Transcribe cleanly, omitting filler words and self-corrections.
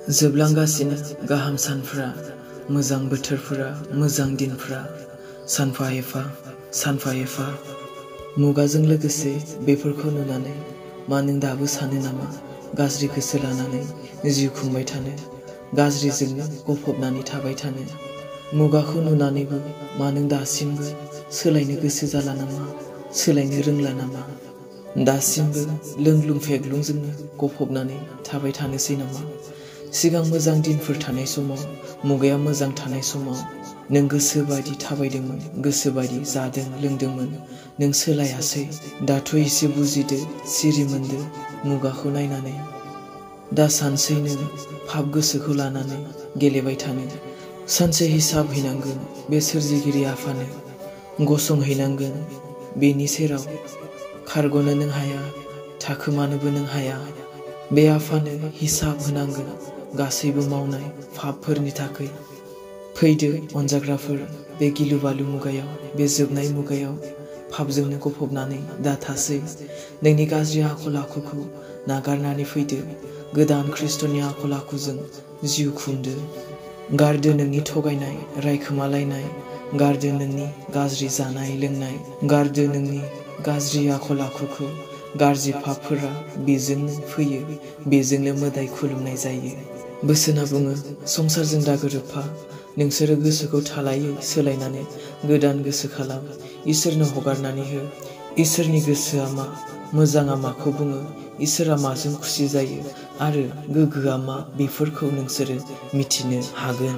जोबलांगासिनो गाहाम सानफ्रा, मोजां बोथोरफोरा, मोजां दिनफ्रा, सानफा एफा मुगाजों लोगोसे बेफोरखौ नुनानै मा नों दाबो सानो नामा गाज्रि गोसो लानानै जिउ खुंबाय थानो, गाज्रिजोंनो गफबनानै थाबाय थानो? मुगाखौ नुनानैबो मा नों दासिमबो सोलायनो गोसो जाला नामा, सोलायनो रोंला नामा? दासिमबो लोंलुं फेग्लुंजोंनो गफबनानै थाबाय थानोसै नामा? सिगां मोजां दिनफोर थानाय समाव, मुगाया मोजां थानाय समाव नों गोसो बायदि थाबायदोंमोन, गोसो बायदि जादों लोंदोंमोन, नों सोलायासै। दाथ' एसे बुजिदो, सिरि मोनदो मुगाखौ नायनानै। दा सानसै नों पाप गोसोखौ लानानै गेलेबाय थानो। सानसे हिसाब हैनांगोन बे सोरजिगिरि आफानो, गसंहैनांगोन बेनि सेराव। खारग'नो नों हाया, थाखोमानोबो नों हाया। बे आफानो हिसाब होनांगोन गासैबो मावनाय पापफोरनि थाखै। फैदो अनजाग्राफोर, बे गिलु बालु मुगायाव, बे जोबनाय मुगायाव पापजोंनो गफबनानै दाथासै। नोंनि गाज्रि आखल आखुखौ नागारनानै फैदो, गोदान ख्रिस्ट'नि आखल आखुजों जिउ खुंदो। गारदो नोंनि थगायनाय, रायखोमालायनाय, गारदो नोंनि गाज्रि जानाय लोंनाय, गारदो नोंनि गाज्रि आखल आखुखौ। गाज्रि पापफोरा बेजोंनो फैयो, बेजोंनो मोदाय खुलुमनाय जायो। बोसोना बुङो संसारजों दा गोरोबफा, नोंसोरो गोसोखौ थालायै सोलायनानै गोदान गोसो खालाम, इसोरनो हगारनानै हो। इसोरनि गोसोआ मा, मोजाङा माखौ बुङो, इसोरा माजों खुसि जायो आरो गोग्गोआ मा, बेफोरखौ नोंसोरो मिथिनो हागोन।